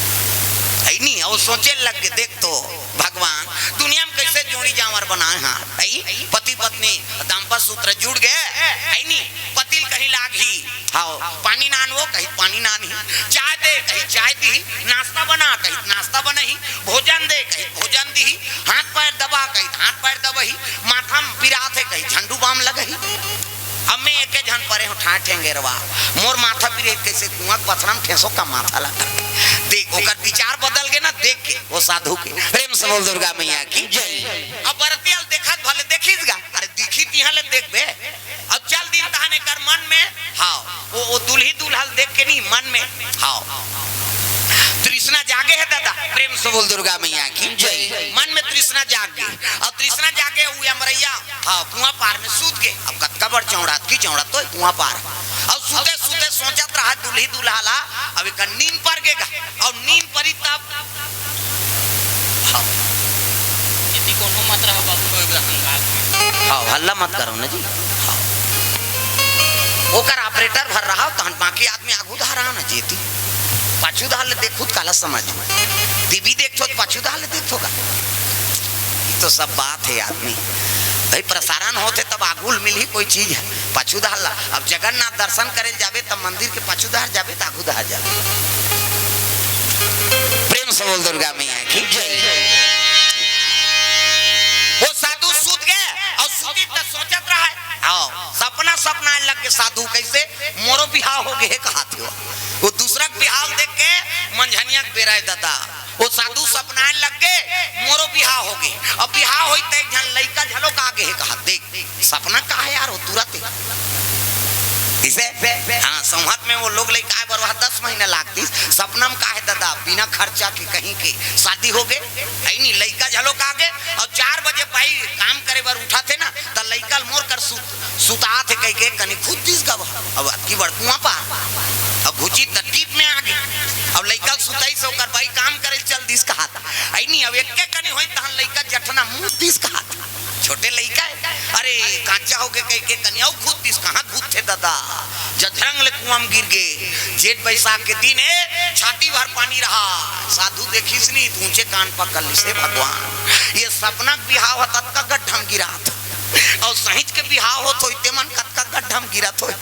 है नी, वो सोचे लग गे, देख तो भगवान, दुनिया में कैसे जोड़ी जांवर बनाए हैं, है? पति पत्नी दाम्पत्य सूत्र जुड़ गए, है नी? पति ल कहीं लागही, हाँ, पानी नान वो कही पानी नानही, चाय दे कही चाय दीही, नाश्ता बना कही नाश्ता बनही, भोजन दे कही भोजन दीही, हाथ पैर दबा कही हाथ पैर दबही, माथा में पिरात हे कही झंडू बाम लगही। अब मैं एके झन परे हूँ ठाठ ठेंगेरवा, मोर माथा पिरे कैसे कुआं के पथरा में ठेसो का माथा लगा। देख, ओकर विचार बदल गे ना देख के, वो साधु के। प्रेम से बोल दुर्गा मैया की जय। अब बरतिया ल देखत भले देखिस गा, अरे दिखी तिहा ले देखबे। अब चल दिन तहन एकर मन में, हाँ, वो, वो दुल्ही दूल्हा ल देख के नहीं, मन में, हाँ, तृष्णा जागे है दादा। प्रेम से बोल दुर्गा मैया की जय। मन में तृष्णा जाग गे, और तृष्णा जागे हुए अमरैया, हाँ, कुआं पार में सूत गे। अब कतका बड़ चौड़ा, अतकी चौड़ा तो कुआं पार। और सूते सूते सोचत रहा दुल्ही दूल्हा ला, अब एक नींद पर गे गा, और नींद परी तब, हाँ, यदि कोनो मत रहो बाबू, तो एकरा संग गाल में। हाँ, हल्ला मत करो ना जी। हाँ। ओकर ऑपरेटर भर रहा, तहन बाकी आदमी आगू धारा ना जेती। पाछू धार ले देखू त काला समझ में। टीवी देखथो त पाछू धार ले देखथो का? ये तो सब बात है आदमी। भाई प्रसारण होते तब आगू ल मिलही कोई चीज है। पाछू धार ला। अब जगन्नाथ दर्शन करे जाबे तब मंदिर के पाछू धार जाबे त आगू धार जाबे। प्रेम से बोल दुर्गा मैया की जय। आओ, सपना सपनाए लग गे साधु, कइसे? मोरो बिहाव हो गे हे कहाथे। वो दूसरा के बिहाव देख के मंझनिया के बेरा हे ददा, वो साधु सपनाए लग गे, मोरो बिहाव हो गे। अब बिहाव होई त एक झन लइका घलो का गे हे कहा, देख, सपना का हे यार, वो तुरत हे। इसे, हाँ, संवत में वो लोग लइका आए बर वह दस महीना लागतिस, सपना में का हे ददा, बिना खर्चा के कहीं के शादी हो गे, है नी, लइका घलो का गे। और चार बजे भाई काम करे बर उठाथे ना, त लइका ल मोर कर सुत, सुतात हे कहि के कनी घुच दिस गा। अब अतकी बड़ कुआं पार, अब घुची त टीप में आ गे। अब लइका ल सुताइस, ओकर बाई काम करे चल दिस कहात। है नी, अब एके कनी होई तहन लइका जठना मुंह दिस कहात। छोटे लइका हे, अरे कांचा हो गे कहि के कनी अउ घुच दिस, कहाँ घुचथे ददा, जधरंग ले कुआं में गिर गे। जेठ बैसाख के दिन हे, छाती भर पानी रहा, साधु देखिस नी, त ऊंचे कान पकड़ लिस, हे भगवान, ये सपना के बिहाव ह ततका गड्ढा में गिरात, और सहिंच के बिहाव होत होई, ते मन कतका गड्ढा में गिरत होई।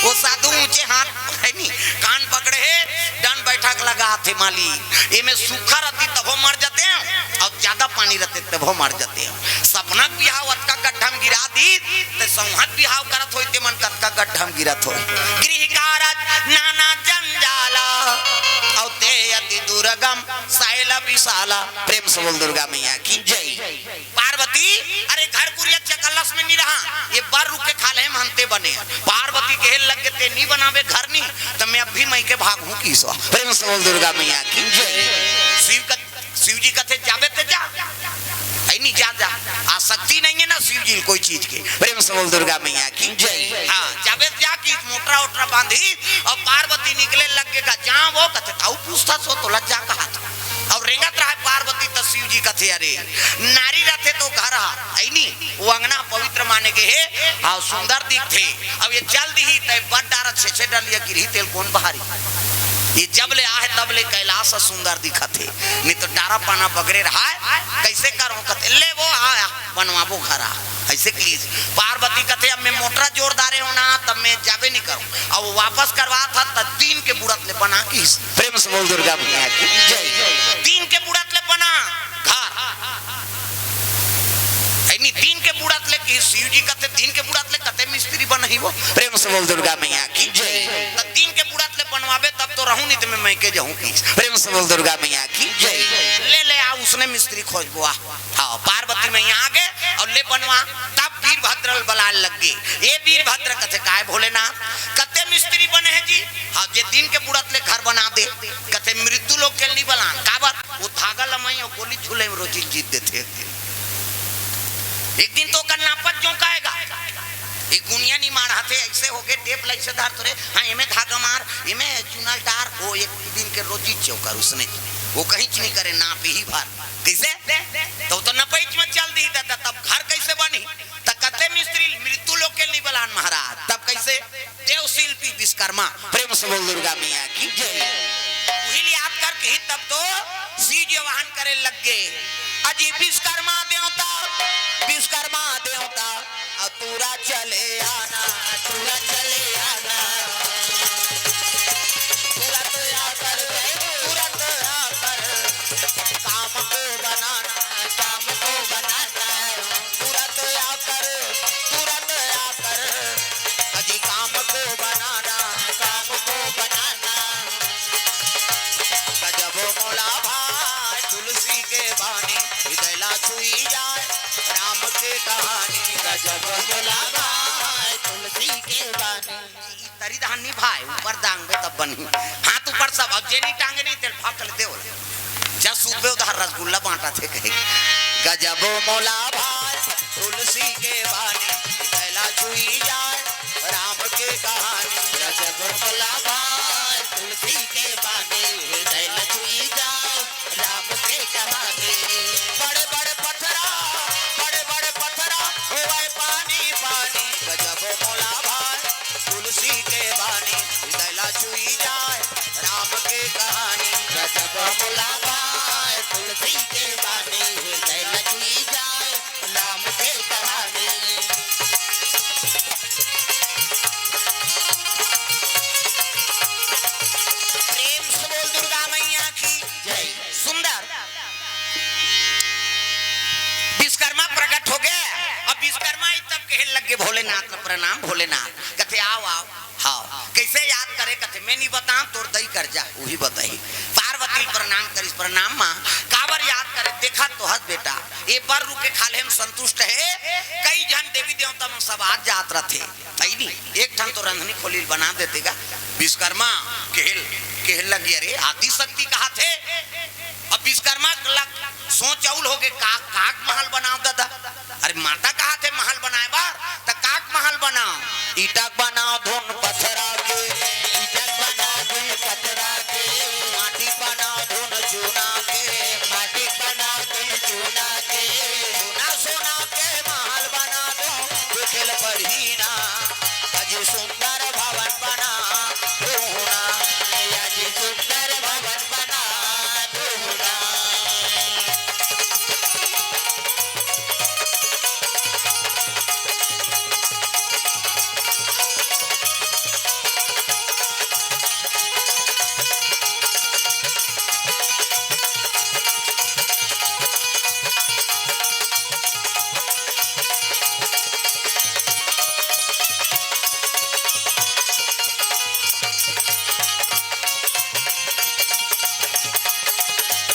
वो साधु ऊंचे हाथ, है नी, कान पकड़े हे, डंड बैठक लगात हे, माली, एमे सूखा रहती तभो मर जाते हैं, और ज्यादा पानी रहते तभो मर जाते हैं। सपना के बिहाव अतका गड्ढा में गिरा दिस, त संवत बिहाव करत होई, ते मन कतका गड्ढा में गिरत होई। गृह कारज नाना जंजाला, और ते अति दुर्गम सैल विशाला। प्रेम से बोल दुर्गा मैया की जय। पार्वती, अरे घर कुरिया चकल्लस में नी रहा, ये बर रुख के खा ले महंते बने। पार्वती कहे लग गे, ते नी बनाबे घर नी, त मैं अब भी मइके भागहूं किसो। प्रेम से बोल दुर्गा मैया की जय। शिव का, शिव जी कथे, जाबे ते जा, है नी, जा, जा। आसक्ति नहीं है ना शिव जी ल कोई चीज के। प्रेम से बोल दुर्गा मैया की जय। हाँ, जाबे ते जा कि मोटरा ओटरा बांधी, और पार्वती निकले लग गे गा, जा वो कथे, ताऊ पूछता सो तोला जा कहात। और रेंगत रहा पार्वती, त शिव जी कथे, अरे नारी रहते तो घर हा, है नी, वो अंगना पवित्र माने गे हे, हाँ, सुंदर दिखथे। अब ये चल दिही, तय बद डारा छे छे डलिया गिरही, तेल कोन बहारी? ये जब ले आहे, तब ले कैलाश सुंदर दिखत हे, नी तो डारा पाना बगरे रहा हे, कइसे करो? कथे, ले वो, आ, आ, बनवाबो घर आ। अइसे कहिस। पार्वती कथे, अब मैं मोटरा जोरदारे हों ना, तब मैं जाबे नी करो। अब वो वापस करवात हा, त दिन के बुड़त ले बना किहिस। प्रेम से बोल दुर्गा मैया की जय। दिन के बुड़त ले बना घर। है नी, दिन के बुड़त ले किहिस, शिव जी कथे, दिन के बुड़त ले कते मिस्त्री बनही वो। प्रेम से बोल दुर्गा मैया की जय। त दिन के बुड़त ले बनवाबे, तब तो रहूं, नी त मैं मइके जाहूं किहिस। प्रेम से बोल दुर्गा मैया की जय। ले, ले आ, उसने मिस्त्री खोजबो आ। हाँ, पार्वती मैया आगे और ले बनवा, तब वीरभद्र बलाए लग गे। ए वीरभद्र कथे, काय भोलेनाथ, कते मिस्त्री बने हे जी? हाँ, जे दिन के बुड़त ले घर बना दे। कथे, मृत्यु लोक के नी बलान, काबर? वो धागा लमाई और गोली झूले में रोजी जीत देथे। एक दिन तो ओकर नापत जोंकाएगा। एक गुनिया नी माढ़ाथे, अइसे हो गे, टेप ला अइसे धर तो रे, हाँ, एमे धागा मार, एमे चुनल डार, वो एक दिन के रोजी चौकर उसने, वो कहीं नी करे, नाप ही भर। कइसे? त वो तो नपइच में चल दिही, त, त, तब घर कइसे बनही? त कथे मिस्त्री, मृत्यु लोक के नी बलान महाराज। तब कइसे? देव शिल्पी विश्वकर्मा। प्रेम से बोल दुर्गा मैया की जय। उही ले याद करके ही तब तो शिव जी आवाहन करे लग गे। अजी विश्वकर्मा देवता, विश्वकर्मा देवता, अब तुरत चले आना, तुरत चले आना, तुरत आकर, तुरत आकर काम को बनाना, काम को बनाना, तुरत आकर, तुरत आकर, अजी काम को बनाना, काम को बनाना। गजब मोला भाए तुलसी के बानी, हृदय ला छुई जाए राम के कहानी। गजब मोला भाए तुलसी के बानी। तरी दहान नी भाए, ऊपर दांगबे तब बनही। हाथ ऊपर सब, अब जे नी टांगे नी, तेल फाट ले देवल। जा सूतबे उधार रसगुल्ला बांटाथे कहे। गजब मोला भाए तुलसी के बानी, हृदय ला छुई जाए राम के कहानी। गजब मोला भाए तुलसी के बानी, हृदय ला छुई जाए राम के कहानी। बड़े बड़े पथरा, बड़े बड़े पथरा होवय पानी पानी। गजब मोला भाए तुलसी के बानी, हृदय ला छुई जाए राम के कहानी। गजब मोला भाए तुलसी के बानी, हृदय ला छुई जाए राम के कहानी। प्रेम से बोल दुर्गा मैया की जय। सुंदर विश्वकर्मा प्रकट हो गे। अब विश्वकर्मा ही तब कहे लग गे, भोलेनाथ ल प्रणाम, भोलेनाथ। कथे, "आओ, आओ।" हाँ, कइसे याद करे? कथे, "मैं नहीं बताऊं, तोर दई कर जा, उही बताही।" पार्वती ल प्रणाम करिस, "प्रणाम माँ।" "काबर याद करे?" "देखा तो हस बेटा, ए बर रुके खाल्हे म संतुष्ट हे, कई झन देवी देवता मन सब आत जात रथे, तइनी एक ठन तो रंधनी खोली ल बना देते गा।" विश्वकर्मा केहेल, केहेल लगे, "अरे, आदि शक्ति कहाथे।" अब विश्वकर्मा ल सोच अउ होगे, "का, काक महल बनाव ददा?" अरे, माता कहाथे महल बनाए बर, त काक महल बनाव? "ईटा बनाव धुन पथरा के, ईटा बनाव धुन पथरा के, माटी बनाव धुन चूना के, माटी बनाव धुन चूना के, सोना सोना के महल बना दो, देखे ल पड़ही ना, अजी सुंदर भवन बना दो ना, अजी सुंदर भवन बना दो ना।"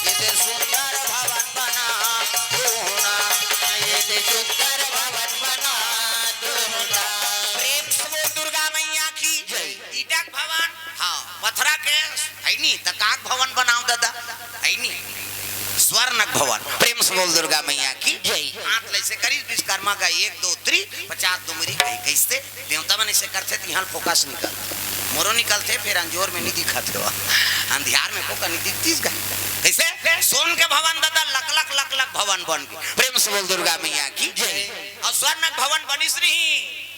ये दे सुंदर भवन बना दो ना, ये दे सुंदर भवन बना दो ना। प्रेम से बोल दुर्गा मैया की जय। ईटा के भवन, हाँ, पथरा के, है नी, त काक भवन बनाव ददा, है नी, स्वर्ण के भवन। प्रेम से बोल दुर्गा मैया की जय। हाथ ल अइसे करिस विश्वकर्मा गा, एक, दो, three, पचास डुमरी कही, कइसे? देवता मन अइसे करथे त इहाँ फोकस निकल, मोरो निकलथे, फेर अंजोर में नहीं दिखत हे, अंधियार में फोकस नहीं दिखतिस गा। कइसे? सोन के भवन ददा, लख लख लख लख भवन बन गे। प्रेम से बोल दुर्गा मैया की जय। अउ स्वर्ण के भवन बनिस नहीं,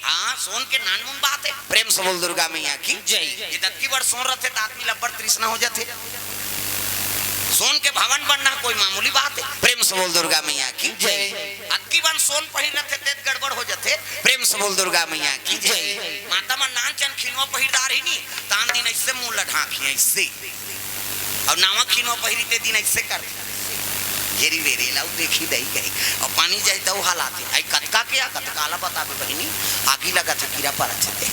हाँ, सोन के नानमुन बात हे। प्रेम से बोल दुर्गा मैया की जय। ये दतकी बड़ सोन रथे त आदमी ल अब्बड़ तृष्णा हो जाथे। सोन के भवन बनना कोई मामूली बात हे। प्रेम से बोल दुर्गा मैया की जय। अतकी बन सोन पहिर रथे तेत गड़बड़ हो जाथे। प्रेम से बोल दुर्गा मैया की जय। माता मन नान चन खिनवा पहिर डारही नी, तान दिन अइसे मुंह ल ढांकही, अइसे। अउ नावा खिनवा पहिरी ते दिन अइसे कर घेरी वेरी लाऊ देखी दई गई। अउ पानी जाए तऊ हालात हे। आई कतका के आ, कतका ला बताबे बहिनी? आगी लगत हे, कीरा परत हे ते।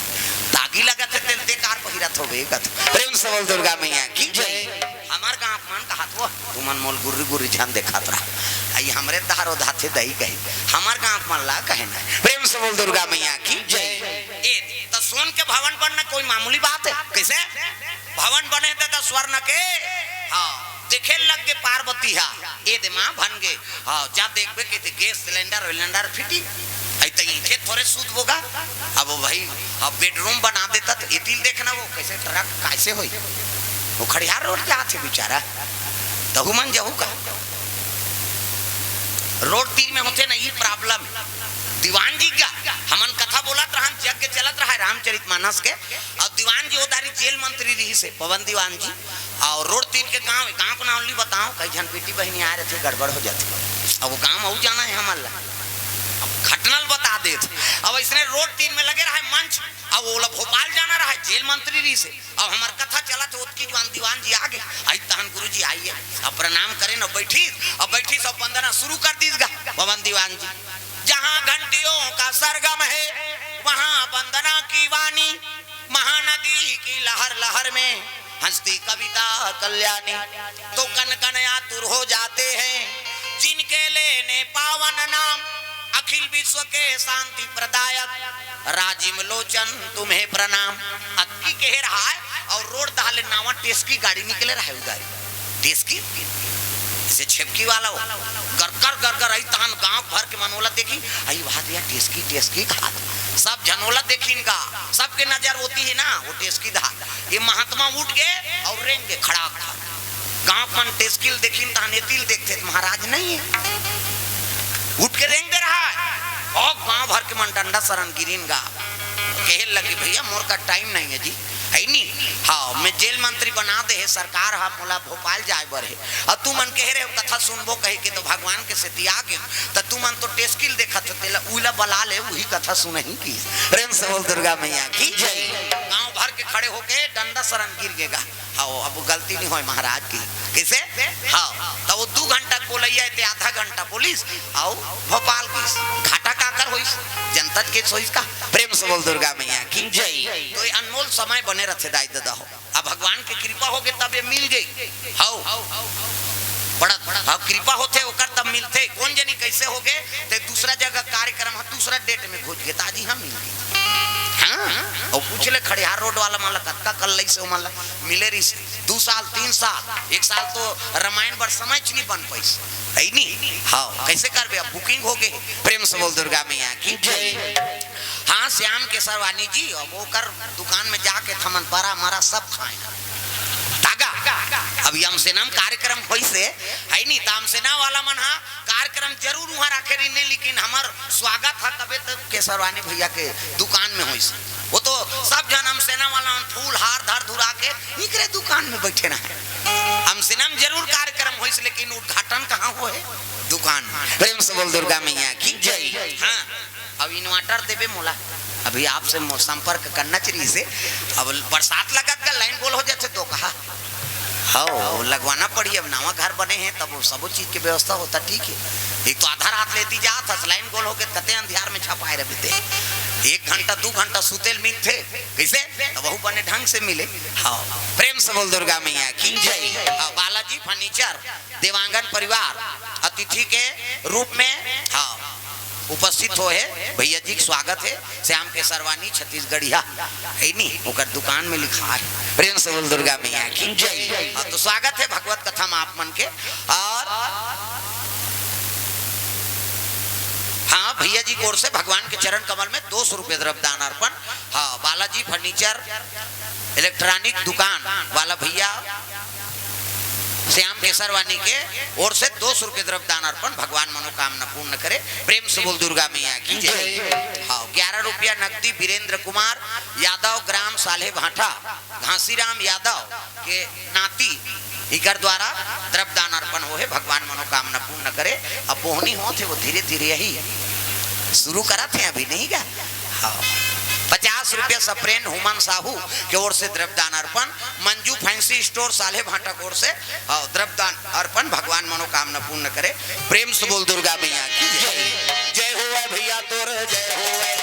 त आगी लगत हे, तेल ते कार पहिरत होबे कत। प्रेम से बोल दुर्गा मैया की जय। हमार गांव मन कहत हो, तुमन मोल गुर्री गुर्री झन देखत रहा। आई हमरे तहारो धाथे दई गई। हमार गांव मन ला कहे ना। प्रेम से बोल दुर्गा मैया की जय। ए, त सोन के भवन बनना कोई मामूली बात हे? कइसे? भवन बने ददा स्वर्ण के, हाँ, देखे लग गे पार्वती हा, ए दे माँ बन गे, हाँ, जा देखबे कहिथे गैस सिलेंडर विलेंडर फिटी, अई त इथे थोरे सूतबो गा, अब वो भाई, अब बेडरूम बना देता त एती ल देखना वो कइसे ट्रक कइसे होई, वो खड़ियार रोड जात हे बेचारा, तहू मन जहू का। रोड तीर में होथे ना, ई प्रॉब्लम हे। दीवान जी का, हमन कथा बोलत रहन, यज्ञ चलत रहा हे रामचरित मानस के, अउ दीवान जी ओ दारी जेल मंत्री रहिस हे, पवन दीवान जी। अउ रोड तीर के गांव, गांव के नाम नी बताओं, कई झन बेटी बहिनी आए रहिथे, गड़बड़ हो जाथे। अब वो गांव अउ जाना हे हमन ला, अब घटना ल बता देत। अब अइसने रोड तीर में लगे रहा हे मंच, अब ओला भोपाल जाना रहा हे, जेल मंत्री रहिस हे। अब हमर कथा चलत हे, ओतकी जुवान दीवान जी आ गे। आई तहन गुरुजी आइए, अब प्रणाम करेन, अब बैठिस, अब बैठिस, अब वंदना शुरू कर दिस गा पवन दीवान जी। जहाँ घंटियों का सरगम है, वहाँ वंदना की वाणी, महानदी की लहर लहर में हंसती कविता कल्याणी, तो कण कण आतुर हो जाते हैं, जिनके लेने पावन नाम, अखिल विश्व के शांति प्रदायक, राजीव लोचन तुम्हें प्रणाम। अतकी कहे रहा हे, अउ रोड डहर ले नावा टेस्की गाड़ी निकले रहा हे, ओ दारी टेस्की, जइसे छेबकी वाला हो, गरगर गरगर आई, तहन गांव भर के मन ओला देखी, आई बात या टेस्की टेस्की खात, सब झन ओला देखिन गा, सबके नजर ओती हे ना, वो टेस्की डहर। ये महात्मा उठ गे अउ रेंग गे खड़ाक। गांव के मन टेस्की ल देखिन, तहन एती ल देखथे, महाराज नहीं हे। उठ के रेंग दे रहा हे। अउ गांव भर के मन डंडा सरन गिरिन गा। कहे लगे, "भैया, मोर का टाइम नहीं हे जी, है नी? हाँ, मैं जेल मंत्री बना दे हे सरकार, हा मोला भोपाल जाए बर हे। अउ तुमन कहे रहे हो कथा सुनबो कहे के, तो भगवान के सेती आ गे, त तुमन तो टेस्की ल देखत हो, तेला उला बला ले, उही कथा सुनही की।" प्रेम से बोल दुर्गा मैया की जय। गांव भर के खड़े होके डंडा सरन गिर गे गा। हाँ, अब गलती नहीं होय महाराज की। कइसे? हाँ, त वो दू घंटा के बोलइया हे ते आधा घंटा बोलिस, अउ भोपाल गिस। घाटा काकर होइस, जनता के सोइस का। प्रेम से बोल दुर्गा मैया की जय। तो ये अनमोल समय बने रथे दाई ददा हो। अब भगवान के कृपा होगे तब ये मिल गई। हौ। बड़ा, अब कृपा होथे ओकर तब मिलथे। कोन जनी कैसे होगे, ते दूसरा जगह कार्यक्रम ह, दूसरा डेट में घुस गे, त आज इहाँ मिल गई। हाँ, अउ पूछ ले खड़ियार रोड वाला मन ला, कतका कल्लई से ओमन ला मिले रहिस। दू साल, तीन साल, एक साल तो रामायण बर समय च नहीं बन पाइस, है नी? हाँ, कैसे करबे? अब बुकिंग होगे। प्रेम से बोल दुर्गा मैया की जय। हाँ, श्याम केसरवानी जी, अब ओकर दुकान में जाके थमन परा मरा सब खाए। तागा, अब अमसेना म कार्यक्रम होइसे, है नी? त अमसेना वाला मन हा कार्यक्रम जरूर उहाँ राखे रहिन, लेकिन हमर स्वागत ह तबे तो केसरवानी भैया के दुकान में होइस। वो तो सब झन अमसेना वाला मन फूल हार धर धुरा के इकरे दुकान में बैठे रहे। अमसेना म जरूर कार्यक्रम होइस, लेकिन उद्घाटन कहाँ होए? दुकान। प्रेम से बोल दुर्गा मैया की जय। हाँ, अब inverter देबे मोला, अभी आपसे मो-, संपर्क करना चाहिए से। अब बरसात लगत का लाइन गोल हो जाथे तो कहा, हौ, लगवाना पड़ी। अब नवा घर बने हैं, तब वो सबो चीज के व्यवस्था होता, ठीक है। एक तो आधा रात लेती जात हस, लाइन गोल होके कते अंधियार में छपाए रह बीते। एक घंटा, दू घंटा सुतेल मिलथे, कैसे? तब वहू बने ढंग से मिले। हाँ, प्रेम से बोल दुर्गा मैया की जय। हाँ, बालाजी फर्नीचर, देवांगन परिवार, अतिथि के रूप में, हाँ, उपस्थित होए हे, भैया जी के स्वागत हे। श्याम केसरवानी छत्तीसगढ़िया, है नी, ओकर दुकान में लिखा है। प्रेम से बोल दुर्गा मैया की जय। हाँ, तो स्वागत हे भगवत कथा में आप मन के। और हाँ, भैया जी की ओर से भगवान के चरण कमल में दो सौ रुपये द्रव्य दान अर्पण। हाँ, बालाजी फर्नीचर, इलेक्ट्रॉनिक दुकान वाला भैया श्याम केसरवानी के ओर से दो सौ रुपये द्रव्य दान अर्पण। भगवान मनोकामना पूर्ण करे। प्रेम से बोल दुर्गा मैया की जय। हाँ, ग्यारह रुपया नकदी वीरेंद्र कुमार यादव, ग्राम साल्हे भाटा, घासीराम यादव के नाती, इकर द्वारा द्रव्य दान अर्पण होहे। भगवान मनोकामना पूर्ण करे। अब बोहनी होत हे, वो धीरे धीरे यही शुरू करत हे, अभी नहीं गा। हाँ, पचास रुपया सप्रेन हुमन साहू के ओर से द्रव्य दान अर्पण, मंजू फैंसी स्टोर साल्हे भाटा के ओर से, हाँ, द्रव्य दान अर्पण। भगवान मनोकामना पूर्ण करे। प्रेम से बोल दुर्गा मैया की जय। जय हो भैया तोर, जय हो।